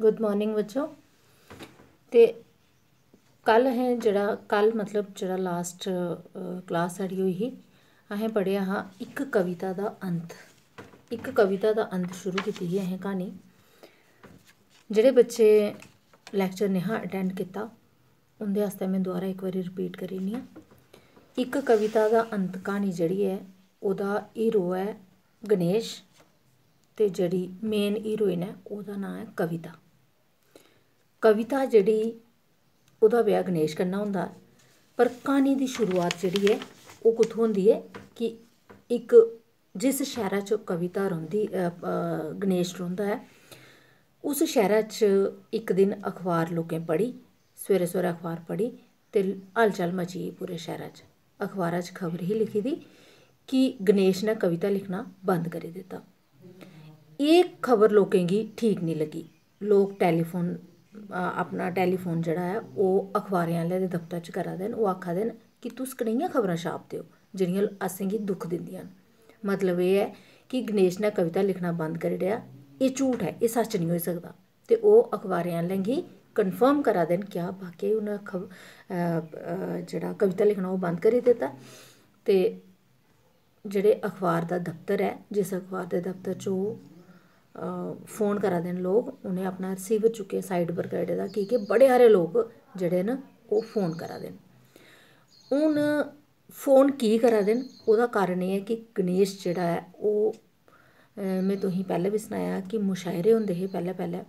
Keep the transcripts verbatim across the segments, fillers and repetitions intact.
Good morning बच्चो। ते कल असें जेह्ड़ा, कल मतलब जेह्ड़ा लास्ट क्लास साढ़ी होई ही, असें पढ़ेआ हा इक कविता दा अंत। इक कविता दा अंत शुरू कीती ही असें क्हानी। जेह्ड़े बच्चे लैक्चर नेहा अटैंड कीता, उं'दे आस्तै में दोबारा इक बारी रिपीट करी ओड़नी आं। इक कविता दा अंत क्हानी जेह्ड़ी ऐ, ओह्दा हीरो ऐ गणेश, ते जेह्ड़ी मेन हीरोइन ऐ, ओह्दा नांऽ ऐ कविता। कविता जेह्ड़ी, ओह्दा ब्याह् गणेश कन्नै होंदा ऐ, पर क्हानी दी शुरुआत जेह्ड़ी ऐ, ओह् कुत्थूं होंदी ऐ कि इक, जिस शैह्रा च कविता रौंह्दी, अ, अ, गणेश रौंह्दा ऐ, उस शैह्रा च इक दिन अखबार लोकें पढ़ी, सवेरै सवेरै अखबार पढ़ी ते हलचल मची गेई पूरे शैह्रा च। अखबारा च खबर ही लिखी दी कि गणेश ने कविता लिखना बंद करी दित्ता। एह् खबर लोकें गी ठीक निं लग्गी। लोक टैलीफोन, अ, अपना टैलीफोन जेह्ड़ा ऐ, ओह् अखबारें आह्ले दे दफ्तर च करा दे न। ओह् आखा दे न कि तुस कनेहियां खबरां छापदे ओ जेह्ड़ियां असेंगी दुख दिंदियां न। मतलब एह् ऐ कि गणेश ने कविता लिखना बंद करी ओड़ेआ। एह् झूठ ऐ, एह् सच्च निं होई सकदा। ते ओह् अखबारें आह्लें गी कन्फर्म करा दे न, क्या वाकई उ'नें खब-, अ, अ, जेह्ड़ा कविता लिखना ओह् बंद करी दित्ता। ते जेह्ड़े अखबार दा दफ्तर ऐ, जिस अखबार दे दफ्तर च ओह्, अ, फोन करा दे न लोक, उ'नें अपना रिसीवर चुक्कियै साइड पर करी ओड़े दा, की के बड़े हारे लोक जेह्ड़े न, ओह् फोन करा दे न। हून फोन की करा दे न, ओह्दा कारण एह् ऐ कि गणेश जेह्ड़ा ऐ, ओह्, अ, में तुसेंगी पैह्लें बी सनाया कि मुशायरे होंदे हे पैह्लें पैह्लें।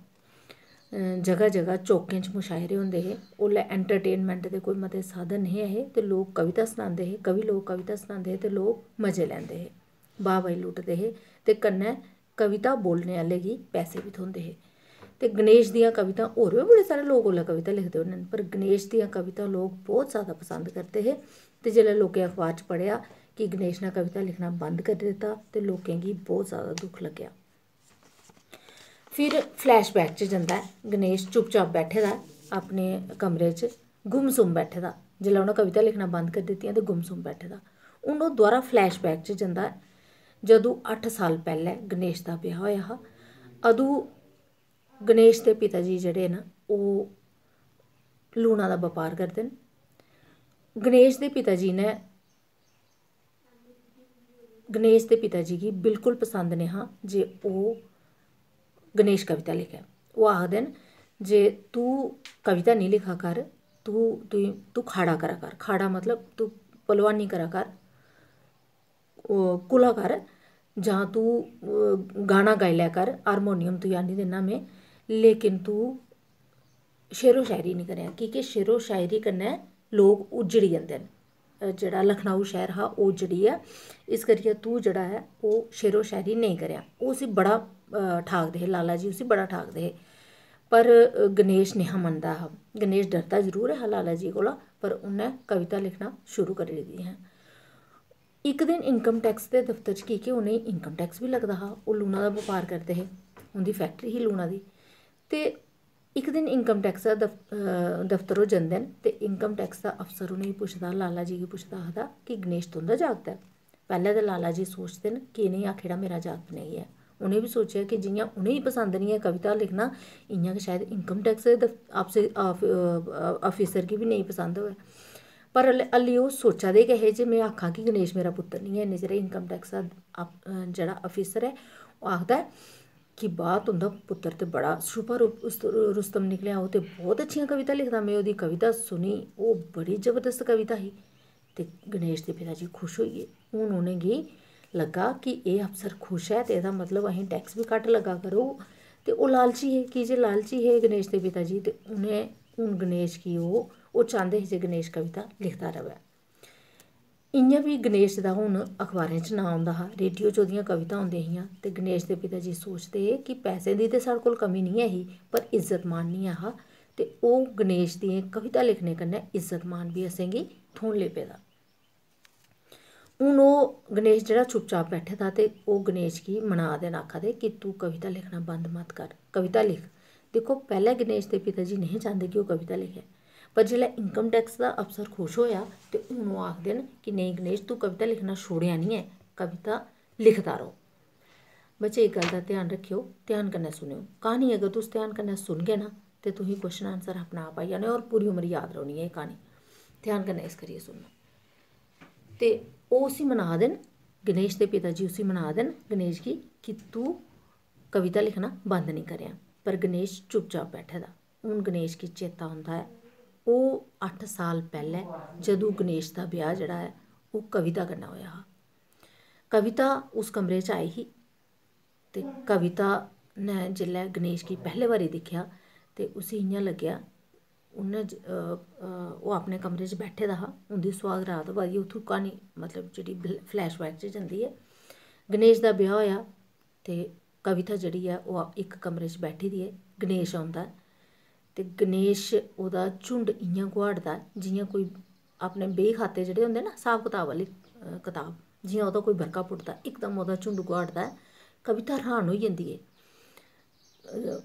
अ, जगह जगह चौकें च मुशायरे होंदे हे। ओल्लै एंटरटेनमेंट दे कोई मते साधन नेईं हे ते लोक कविता सनांदे हे, कवि लोक कविता सनांदे हे ते लोक मजे लैंदे हे, बाह् बाही लुटदे हे ते कन्नै कविता बोलने आह्ले गी पैसे बी थ्होंदे हे। ते गणेश दियां कवितां, होर बी बड़े सारे लोक ओल्लै कविता लिखदे होंदे न, पर गणेश दियां कवितां लोक बहुत जैदा पसंद करदे हे। ते जेल्लै लोकें अखबार च पढ़ेआ कि गणेश ने कविता लिखना बंद करी दित्ता ते लोकें गी बहुत जैदा दुख लग्गेआ। फिर फ्लैशबैक च जंदा ऐ, गणेश चुपचाप बैठे दा ऐ अपने कमरे च, गुमसुम बैठे दा। जेल्लै उ'नें कविता लिखना बंद करी दित्तियां ते गुमसुम बैठे दा। हून ओह् दोबारा फ्लैशबैक च जंदा ऐ, जदूं अट्ठ साल पैह्लें गणेश दा ब्याह् होएआ हा। अदूं गणेश दे पिता जी जेह्ड़े न, ओह् लूना दा बपार करदे न। गणेश दे पिता जी ने गणेश दे पिता जी गी बिल्कुल पसंद नेईं हा जे ओह् गणेश कविता लिखै। ओह् आखदे न जे तूं कविता नेईं लिखा कर, तूं, तूं, तूं खाड़ा करा कर। खाड़ा मतलब तूं पहलवानी करा कर, ओह्, घुला कर, जां तूं, ओह्, गाना गाई लै कर, हारमोनियम तुगी आह्नी दिन्ना में, लेकिन तूं शेरो शायरी निं करेआं, की के शेरो शायरी कन्नै लोक उज्जड़ी जंदे न। अ, जेह्ड़ा लखनऊ शैह्र हा, ओह् उज्जड़ी गेआ। इस करियै तूं जेह्ड़ा ऐ, ओह् शेरो शायरी नेईं करेआं। ओह् उसी बड़ा, अ, ठाकदे हे, लाला जी उसी बड़ा ठाकदे हे। पर, अ, गणेश नेहा मनदा हा। गणेश डरदा जरूर हा लाला जी कोला, पर उन्नै कविता लिखना शुरू करी दित्ती ही। इक दिन इनकम टैक्स दे दफ्तर च, की के उ'नेंगी इनकम टैक्स बी लगदा हा, ओह् लूना दा बपार करदे हे, उं'दी फैक्टरी ही लूना दी। ते इक दिन इनकम टैक्स दा दफ-, अ, दफ्तर ओह् जंदे न ते इनकम टैक्स दा अफसर उ'नेंगी पुछदा, लाला जी गी पुछदा, आखदा कि गणेश तुं'दा जागत ऐ? पैह्लें ते लाला जी सोचदे न कि इ'नेंगी आखी ओड़ां मेरा जागत नेईं ऐ। उ'नें बी सोचेआ कि जि'यां उ'नेंगी पसंद निं ऐ कविता लिखना, इ'यां गै शायद इनकम टैक्स दे दफ-, आफिस-, आफ-, अ, अ, आफिसर गी बी नेईं पसंद होऐ। पर हल्ले, हल्ली ओह् सोचा दे गै हे जे में आखां कि गणेश मेरा पुत्तर निं ऐ, इन्ने चिर इनकम टैक्स दा अफ-, अ, जेह्ड़ा अफिसर ऐ, ओह् आखदा ऐ कि वाह्, तुं'दा पुत्तर ते बड़ा छुपा रु-, उस-, रुस्तम निकलेआ, ओह् ते बहुत अच्छियां कविता लिखदा। में ओह्दी कविता सुनी, ओह् बड़ी जबरदस्त कविता ही। ते गणेश दे पिता जी खुश होई गे। हून उ'नेंगी लग्गा कि एह् अफसर खुश ऐ ते एह्दा मतलब असें टैक्स बी घट्ट लग्गा करोग। ते ओह् लालची हे, की जे लालची हे गणेश दे पिता जी, ते उ'नें, हून गणेश गी ओह्, ओह् चांह्दे हे जे गणेश कविता लिखदा र'वै। इ'यां बी गणेश दा हून अखबारें च नांऽ औंदा हा, रेडियो च ओह्दियां कवितां औंदियां हियां, ते गणेश दे पिता जी सोचदे हे कि पैसें दी ते साढ़े कोल कमी निं ऐ ही, पर इज्जत मान निं ऐ हा, ते ओह् गणेश दियें कविता लिखने कन्नै इज्जत मान बी असेंगी थ्होन लगी पेदा। हून ओह् गणेश जेह्ड़ा चुपचाप बैठे दा, ते ओह् गणेश गी मना दे न, आखा दे कि तूं कविता लिखना बंद मत कर, कविता लिख। दिक्खो, पैह्लें गणेश दे पिता जी नेईं हे चांह्दे कि ओह् कविता लिखै, पर जिसलै इनकम टैक्स दा अफसर खुश होएआ ते हून ओह् आखदे न कि नेईं गणेश, तूं कविता लिखना छोड़ेआ निं ऐ, कविता लिखदा रौह्। बच्चे, इक गल्ल दा ध्यान रक्खेओ, ध्यान कन्नै सुनेओ। क्हानी अगर तुस ध्यान कन्नै सुनगे ना, ते तुसें क्वेश्चन आंसर अपने आप आई जाने और पूरी उम्र याद रौह्नी ऐ एह् क्हानी। ध्यान कन्नै इस करियै सुनना। ते ओह् उसी मना दे न, गणेश दे पिता जी उसी मना दे न, गणेश गी, कि तूं कविता लिखना बंद निं करेआं। पर गणेश चुपचाप बैठे दा। हून गणेश गी चेता औंदा ऐ, ओह् अट्ठ साल पैह्लें जदूं गणेश दा ब्याह् जेह्ड़ा ऐ, ओह् कविता कन्नै होएआ हा। कविता उस कमरे च आई ही ते कविता ने जिसलै गणेश गी पैह्ले बारी दिक्खेआ ते उसी इ'यां लग्गेआ, उन्नै ज-, अ, अ, ओह् अपने कमरे च बैठे दा हा, उं'दी सुहाग रात होआ दी, उत्थूं क्हानी, मतलब, जेह्ड़ी बल-, flashback च जंदी ऐ। गणेश दा ब्याह् होएआ ते कविता जेह्ड़ी ऐ, ओह् इक कमरे च बैठी दी ऐ। गणेश औंदा ऐ ते गणेश, ओह्दा झुंड इ'यां गुहाड़दा ऐ जि'यां कोई अपने बेही खाते जेह्ड़े होंदे ना, स्हाब कताब आह्ली, अ, कताब, जि'यां ओह्दा कोई बरका पुट्टदा, इकदम ओह्दा झुंड गुहाड़दा ऐ। कविता र्हान होई जंदी ऐ। अ,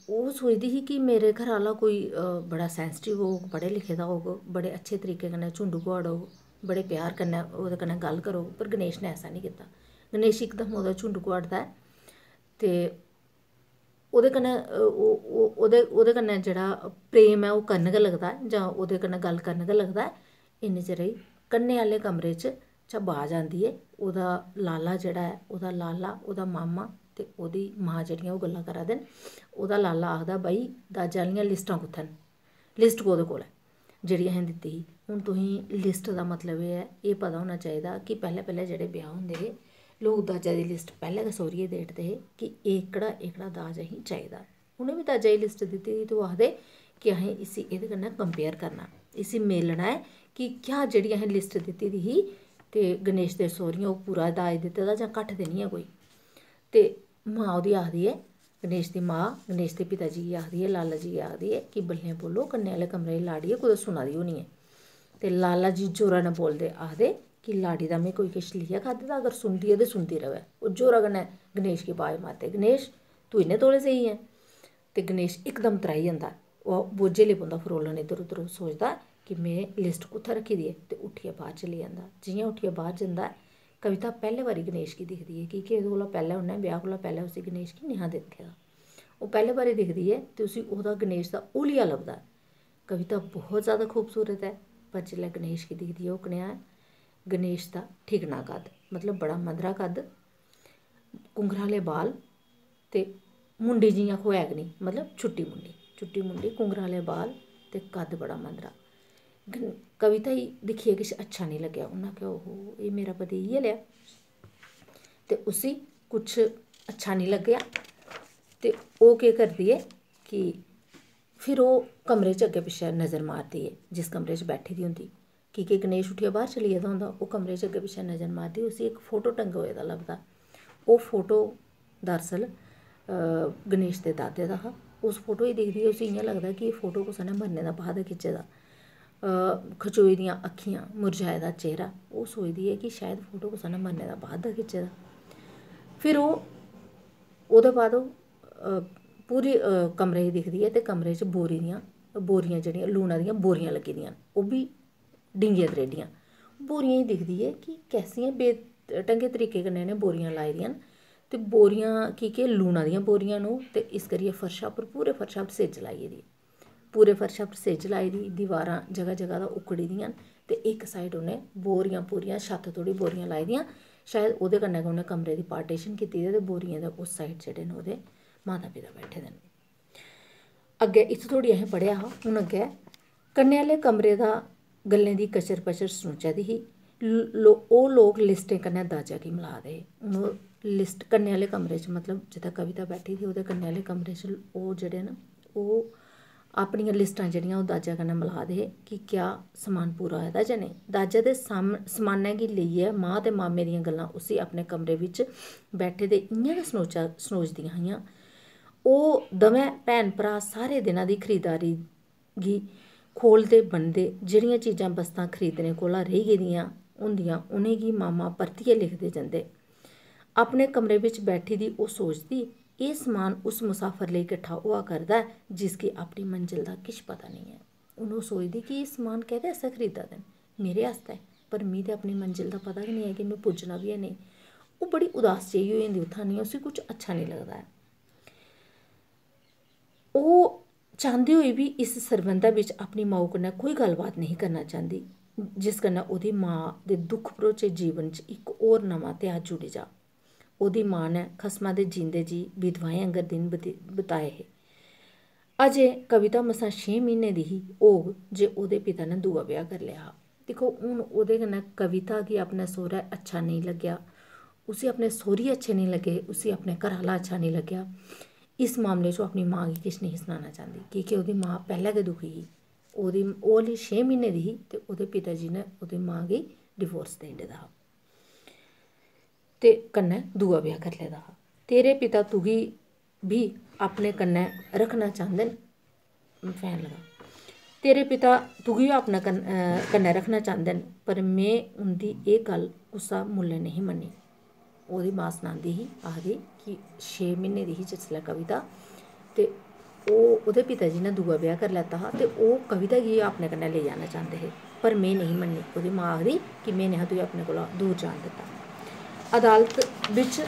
ओह् सोचदी ही कि मेरे घर आह्ला कोई, अ, बड़ा sensitive होग, पढ़े लिखे दा होग, बड़े अच्छे तरीके कन्नै झुंड गुहाड़ग, बड़े प्यार कन्नै ओह्दे कन्नै गल्ल करग, पर गणेश ने ऐसा निं कीता। गणेश इकदम ओह्दा झुंड गुहाड़दा ऐ ते ओह्दे कन्नै, अ, ओह्, ओह्, ओह्दे, ओह्दे कन्नै जेह्ड़ा प्रेम ऐ, ओह् करन गै लगदा ऐ जां ओह्दे कन्नै गल्ल करन गै लगदा ऐ। इन्ने चिरै गी कन्नै आह्ले कमरे च, चा बाज आंदी ऐ। ओह्दा लाला जेह्ड़ा ऐ, ओह्दा लाला, ओह्दा मामा ते ओह्दी मां जेह्ड़ियां ओह् गल्लां करा दे न। ओह्दा लाला आखदा, "भाई, दाजा आह्लियां लिस्टां कुत्थै न? लिस्ट कोह्दे कोल ऐ जेह्ड़ी असें दित्ती ही?" हून तुसें लिस्ट दा मतलब एह् ऐ, एह् पता होना चाहिदा कि पैह्लें पैह्लें जेह्ड़े ब्याह् होंदे हे, लोक दाजा दी लिस्ट पैह्लें गै सौह्रिये देई ओड़दे हे कि एह्कड़ा एह्कड़ा दाज असें चाहिदा। उ'नें बी दाजा दी लिस्ट दित्ती दी, ते ओह् आखदे कि असें इसी एह्दे कन्नै compare करना, इसी मेलना ऐ कि क्या जेह्ड़ी असें लिस्ट दित्ती दी ही ते गणेश दे सौह्रियें ओह् पूरा दाज दित्ते दा जां घट्ट ते निं ऐ कोई। ते मां ओह्दी आखदी ऐ, गणेश दी मां गणेश दे पिता जी गी आखदी ऐ, लाला जी गी आखदी ऐ कि बल्लें बोलो, कन्नै आह्ले कमरे दी लाड़ी ऐ, कुतै सुना दी होनी ऐ। ते लाला जी जोरा नै बोलदे, आखदे कि लाड़ी दा में कोई किश लेइयै खाद्धे दा, अगर सुनदी ऐ ते सुनदी र'वै। ओह् जोरा कन्नै गणेश गी अवाज मारदे, "गणेश, तूं इन्ने तौले सेई ऐं?" ते गणेश इकदम त्राही जंदा। ओह् बोझे लेई पौंदा फरोलन इद्धर उद्धर। ओह् सोचदा कि में लिस्ट कुत्थै रक्खी दी ऐ, ते उट्ठियै बाह्र चली जंदा। जि'यां उट्ठियै बाह्र जंदा ऐ, कविता पैह्ले बारी गणेश गी दिखदी ऐ, की के एह्दे कोला पैह्लें उन्नै, ब्याह् कोला पैह्लें उसी गणेश गी नेहा दिक्खे दा। ओह् पैह्ले बारी दिखदी ऐ ते उसी ओह्दा, गणेश दा हुलिया लभदा ऐ। कविता बहुत जैदा खूबसूरत ऐ, पर जिसलै गणेश गी दिखदी ऐ, ओह् कनेहा ऐ? गणेश दा ठिकना कद, मतलब बड़ा मंदरा कद, कुंगरा आह्ले बाल ते मुंडी जि'यां खोऐ निं, मतलब चुट्टी मुंडी, चुट्टी मुंडी, कुंगरा आह्ले बाल ते कद बड़ा मंदरा। ग-, कविता गी दिक्खियै किश अच्छा निं लग्गेआ। उन्नै आखेआ, "ओहो, एह् मेरा पति इ'यै लेआ।" ते उसी कुछ अच्छा निं लग्गेआ। ते ओह् केह् करदी ऐ कि फिर ओह् कमरे च अग्गें पिच्छें नज़र मारदी ऐ, जिस कमरे च बैठी दी होंदी, की के गणेश उट्ठियै बाह्र चली गेदा होंदा। ओह् कमरे च अग्गें पिच्छें नज़र मारदी, उसी इक फोटो टंगे दा लभदा। ओह् फोटो दरअसल, अ, गणेश दे दादे दा हा। उस फोटो गी दिखदी, उसी इ'यां लगदा कि एह् फोटो कुसै ने मरने दे बाद खिच्चे दा। अ, खचोई दियां अक्खियां, मुरझाए दा चेहरा। ओह् सोचदी ऐ कि शायद फोटो कुसै ने मरने दे बाद दा खिच्चे दा। फिर ओह्, ओह्दे बाद ओह्, अ, पूरी, अ, कमरे गी दिखदी ऐ ते कमरे च बोरी दियां, बोरियां जेह्ड़ियां, लूना दियां बोरियां लग्गी दियां न, ओह् बी डींगियां त्रेह्डियां। बोरियें गी दिखदी ऐ कि कैसियां बेढंगे तरीके कन्नै इ'नें बोरियां लाई दियां न। ते बोरियां, की के लूना दियां बोरियां न ओह्, ते इस करियै फर्शा पर, पूरे फर्शा पर सिज्ज लाई गेदी ऐ। पूरे फर्शा पर सिज्ज लाई दी, दीवारां जगह जगह दा उक्कड़ी दियां न, ते इक side उ'नें बोरियां पूरियां, छत्त धोड़ी बोरियां लाई दियां। शायद ओह्दे कन्नै गै उ'नें कमरे दी partition कीती दी ऐ ते बोरियें दे उस side जेह्ड़े न, ओह्दे माता पिता बैठे दे न। अग्गें इत्थूं धोड़ी असें पढ़ेआ हा। हून अग्गें कन्नै आह्ले कमरे दा गल्लें दी कचर पचर सनोचा दी ही। ल-, लो-, ओह् लोक लिस्टें कन्नै दाजा गी मला दे हे। हून ओह् लिस्ट कन्नै आह्ले कमरे च, मतलब जित्थै कविता बैठी दी, ओह्दे कन्नै आह्ले कमरे च ओह् जेह्ड़े न, ओह् अपनियां लिस्टां जेह्ड़ियां, ओह् दाजा कन्नै मला दे हे कि क्या समान पूरा आए दा जां नेईं। दाजा दे साम-, समानै गी लेइयै मां ते मामे दियां गल्लां उसी अपने कमरे बिच बैठे दे इ'यां गै सनोचा-, सनोचदियां हियां। ओह् दमैं भैन भ्राऽ सारे दिना दी खरीदारी गी खोह्लदे ब'नदे, जेह्ड़ियां चीजां बस्तां खरीदने कोला रेही गेदियां होंदियां, उ'नेंगी मामा परतियै लिखदे जंदे। अपने कमरे बिच बैठी दी ओह् सोचदी, "एह् समान उस मुसाफर लेई किट्ठा होआ करदा ऐ, जिसगी अपनी मंजल दा किश पता नेईं ऐ।" हून ओह् सोचदी कि एह् समान कैह्दे आस्तै खरीदा दे न? मेरे आस्तै, पर मी ते अपनी मंजल दा पता गै नेईं ऐ कि में पुज्जना बी ऐ नेईं। ओह् बड़ी उदास जेही होई जंदी उत्थै आनियै, उसी कुछ अच्छा नेईं लगदा ऐ। ओह् चांह्दे होई बी इस सरबंधा बिच अपनी माऊ कन्नै कोई गल्लबात नेईं करना चांह्दी, जिस कन्नै ओह्दी मां दे दुख भरोचे जीवन च इक होर नमां ध्याऽ जुड़ी जा। ओह्दी मां ने खसमा दे जींदे जी विधवाएं आंगर दिन बती-, बताए हे। अजें कविता मसां छें म्हीने दी ही होग जे ओह्दे पिता ने दूआ ब्याह् करी लेआ हा। दिक्खो, हून ओह्दे कन्नै कविता गी अपने सौह्रै अच्छा नेईं लग्गेआ, उसी अपने सौह्री अच्छे नेईं लग्गे, उसी अपने घरै आह्ला अच्छा नेईं लग्गेआ। इस मामले च ओह् अपनी मां गी किश नेईं सनाना चांह्दी, की के ओह्दी मां पैह्लें गै दुखी ही। ओह्दी, ओह् हल्ली छें म्हीने दी ही ते ओह्दे पिता जी ने ओह्दी मां गी divorce देई ओड़े दा हा ते कन्नै दूआ ब्याह् करी लेदा हा। तेरे पिता तुगी बी अपने कन्नै रक्खना चांह्दे न, fan लगा। तेरे पिता तुगी बी अपने कन-, अ, कन्नै रक्खना चांह्दे न, पर में उं'दी एह् गल्ल कुसै मुल्लें नेईं मन्नी। ओह्दी मां सनांदी ही, आखदी कि छे म्हीने दी ही जिसलै कविता, ते ओह्, ओह्दे पिता जी ने दूआ ब्याह् करी लैता हा ते ओह् कविता गी अपने कन्नै लेई जाना चांह्दे हे, पर में नेईं मन्नी। ओह्दी मां आखदी कि में नेहा तुगी अपने कोला दूर जान दित्ता। अदालत बिच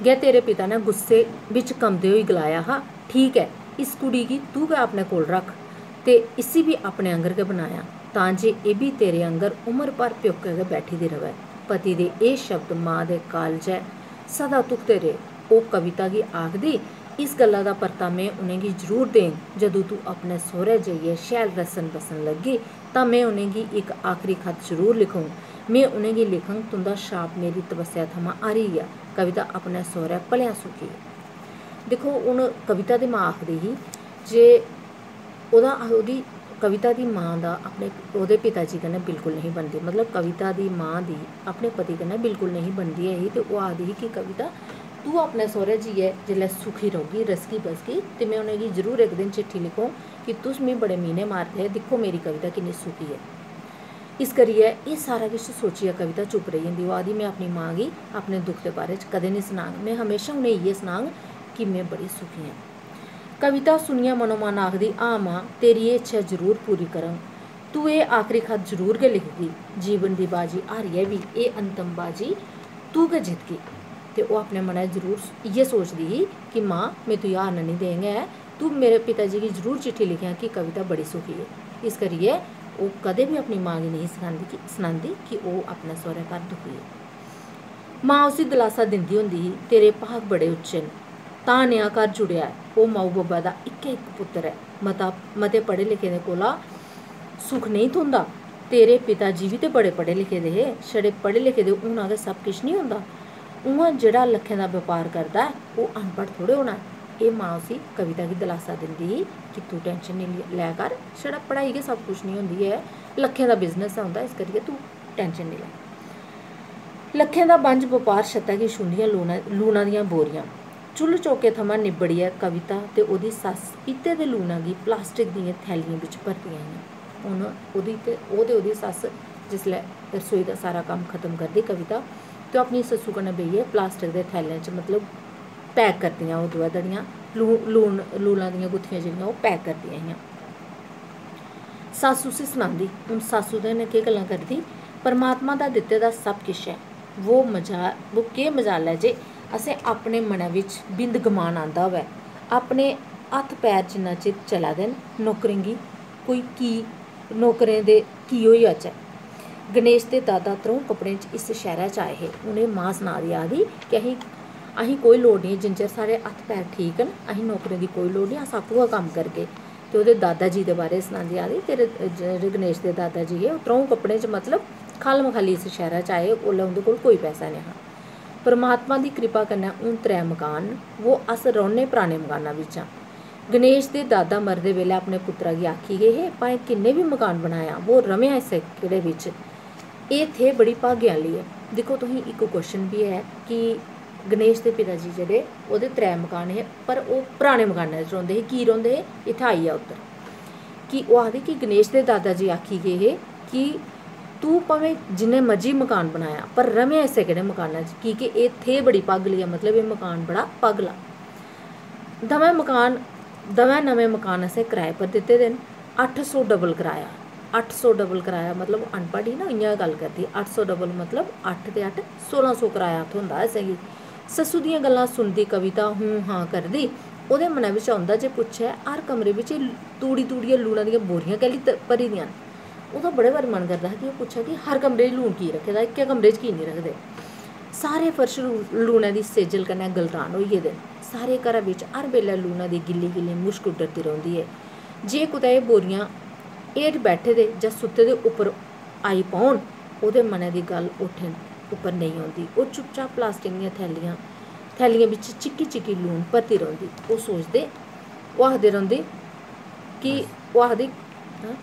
गै तेरे पिता ने गुस्से बिच कंबदे होई गलाया हा, "ठीक ऐ, इस कुड़ी गी तू गै अपने कोल रक्ख ते इसी बी अपने आंगर गै बनायां, तां जे एह् बी तेरे आंगर उमर भर प्योकै गै बैठी दी र'वै।" पति दे एह् शब्द मां दे कालजै सदा धुखदे रेह्। ओह् कविता गी आखदी, "इस गल्ला दा परता में उ'नेंगी जरूर देङ, जदूं तूं अपने सौह्रै जाइयै शैल रस्सन-बस्सन लग्गी, तां में उ'नेंगी इक आखरी खत जरूर लिखङ। में उ'नेंगी लिखङ, 'तुं'दा शाप मेरी तपस्या थमां हारी गेआ।'" कविता अपने सौह्रै भलेआं सुखी ऐ। दिक्खो, हून कविता दी मां आखदी ही जे ओह्दा, ओह्दी, कविता दी मां दा अपने, ओह्दे पिता जी कन्नै बिल्कुल नेईं बनदी, मतलब कविता दी मां दी अपने पति कन्नै बिल्कुल नेईं बनदी ऐ ही। ते ओह् आखदी ही कि कविता, तूं अपने सौह्रै जाइयै जिसलै सुखी रौह्गी, रसगी बसगी, ते में उ'नेंगी जरूर इक दिन चिट्ठी लिखङ कि तुस मिगी बड़े मीह्ने मारदे हे, दिक्खो मेरी कविता किन्नी सुखी ऐ। इस करियै एह् सारा किश सोचियै कविता चुप्प रेही जंदी। ओह् आखदी, "में अपनी मां गी अपने दुख दे बारे च कदें निं सनाङ, में हमेशा उ'नेंगी इ'यै सनाङ कि में बड़ी सुखी आं।" कविता सुनियै मनोमन आखदी, "हां मां, तेरी एह् इच्छा जरूर पूरी करङ। तूं एह् आखरी खत जरूर गै लिखगी। जीवन दी बाजी हारियै बी एह् अंतम बाजी तूं गै जितगी।" ते ओह् अपने मनै च जरूर इ'यै सोचदी ही कि, "मां, में तुगी हारन निं देङ ऐ, तूं मेरे पिता जी गी जरूर चिट्ठी लिखेआं कि कविता बड़ी सुखी ऐ।" इस करियै ओह् कदें बी अपनी मां गी नेईं सखांदी कि, सनांदी कि ओह् अपने सौह्रै घर दुखी ऐ। मां उसी दलासा दिंदी होंदी ही, "तेरे भाग बड़े उच्चे न, तां नेहा घर जुड़ेआ ऐ।" ओह् माऊ बब्बै दा इक्कै इक पुत्तर ऐ, मता, मते पढ़े लिखे दे कोला सुख नेईं थ्होंदा। तेरे पिता जी बी ते बड़े पढ़े लिखे दे हे, छड़े पढ़े लिखे दे होना गै सब किश निं होंदा। उ'आं जेह्ड़ा लक्खें दा बपार करदा ऐ, ओह् अनपढ़ थोड़े होना ऐ। एह् मां उसी, कविता गी, दलासा दिंदी ही कि तूं tension निं लै कर, छड़ा पढ़ाई गै सब कुछ निं होंदी ऐ, लक्खें दा business ऐ उं'दा, इस करियै तूं tension निं लै। लक्खें दा बंज बपार छत्तै गी छूंह्दियां लूना, लूना दियां बोरियां। चु'ल्ल चौके थमां निब्बड़ियै कविता ते ओह्दी सस्स पीते दे लूना गी plastic दियें थैलियें बिच भरदियां हियां। हून ओह्दी ते, ओह् ते ओह्दी सस्स जिसलै रसोई दा सारा कम्म खत्म करदी कविता, ते ओह् अपनी सस्सू कन्नै बेहियै plastic दे थैलें च, मतलब, pack करदियां ओह् दोऐ धड़ियां, लू-, लून, लूना दियां गुत्थियां जेह्ड़ियां ओह् pack करदियां हियां। सस्स उसी सनांदी, हून सस्स ओह्दे कन्नै केह् गल्लां करदी, "परमात्मा दा दित्ते दा सब किश ऐ, वो मजा-, वो केह् मजाल ऐ जे असें अपने मनै बिच बिंद गमान आंदा होऐ, अपने हत्थ पैर जिन्ना चिर चला दे न, नौकरें गी कोई की, नौकरें दे की होई जाचै?" गणेश दे दादा त्र'ऊं कपड़ें च इस शैह्रा च आए हे। उ'नें मां सना दी आखदी कि अहीं, अहीं कोई लोड़ निं, जिन्ने चिर साढ़े हत्थ पैर ठीक न, अहीं नौकरें दी कोई लोड़ निं, अस आपूं गै कम्म करगे। ते ओह्दे दादा जी दे बारे च सनांदी आखदी, "तेरे, जेह्ड़े गणेश दे दादा जी हे, ओह् त्र'ऊं कपड़ें च, मतलब, खल्ल मखल्ली इस शैह्रा च आए, ओल्लै उं'दे कोल कोई पैसा नेईं हा। परमात्मा दी किरपा कन्नै हून त्रै मकान न, वो अस रौह्ने पराने मकाना बिच्च आं।" गणेश दे दादा मरदे बेल्लै अपने पुत्तरा गी आखी गे हे, "भाएं किन्ने बी मकान बनायां, वो र'मेआं इस्सै केह्ड़े बिच्च। एह् थे बड़ी भागें आह्ली ऐ।" दिक्खो, तुसें इक question बी ऐ कि गणेश दे पिता जी जेह्ड़े, ओह्दे त्रै मकान हे, पर ओह् पराने मकानै च रौंह्दे हे। की रौंह्दे हे? इत्थै आई जा उत्तर। कि ओह् आखदे कि गणेश दे दादा जी आखी गे हे कि तूं भामें जिन्ने मर्जी मकान बनायां, पर र'मेआं इस्सै केह्ड़े मकानै च, की के एह् थे बड़ी भागली ऐ, मतलब एह् मकान बड़ा भागला। दमैं मकान, दमैं नमें मकान असें कराए पर दित्ते दे न, अट्ठ सौ double कराया। अट्ठ सौ डबल कराया, मतलब अनपढ़ ही ना, इ'यां गल्ल करदी, अट्ठ सौ डबल मतलब अट्ठ ते अट्ठ सोलां सौ कराया थ्होंदा असेंगी। सस्सू दियां गल्लां सुनदी कविता हूं हां करदी। ओह्दे मनै बिच औंदा जे पुच्छै, हर कमरे बिच तूड़ी तूड़ियै लूना दियां बोरियां कैल्ली भरी दियां न? ओह्दा बड़े बारी मन करदा हा कि ओह् पुच्छै कि हर कमरे च लून की रक्खे दा, इक्कै कमरे च की निं रखदे। सारे फर्श लूनै दी सेजल कन्नै गलतान होई गेदे न। सारे घरै बिच हर बेल्लै लूना दी गिल्ली गिल्ली मुश्क उड्डरदी रौंह्दी ऐ। जे कुतै एह् बोरियां हेठ बैठे दे जां सुत्ते दे उप्पर आई पौन, ओह्दे मनै दी गल्ल ओठें उप्पर नेईं औंदी। ओह् चुपचाप प्लास्टिक दियां थैलियां थैलियें बिच चिक्की चिक्की लून भरदी रौंह्दी। ओह् सोचदे, ओह् आखदे रौंह्दे कि ओह् आखदे, हां?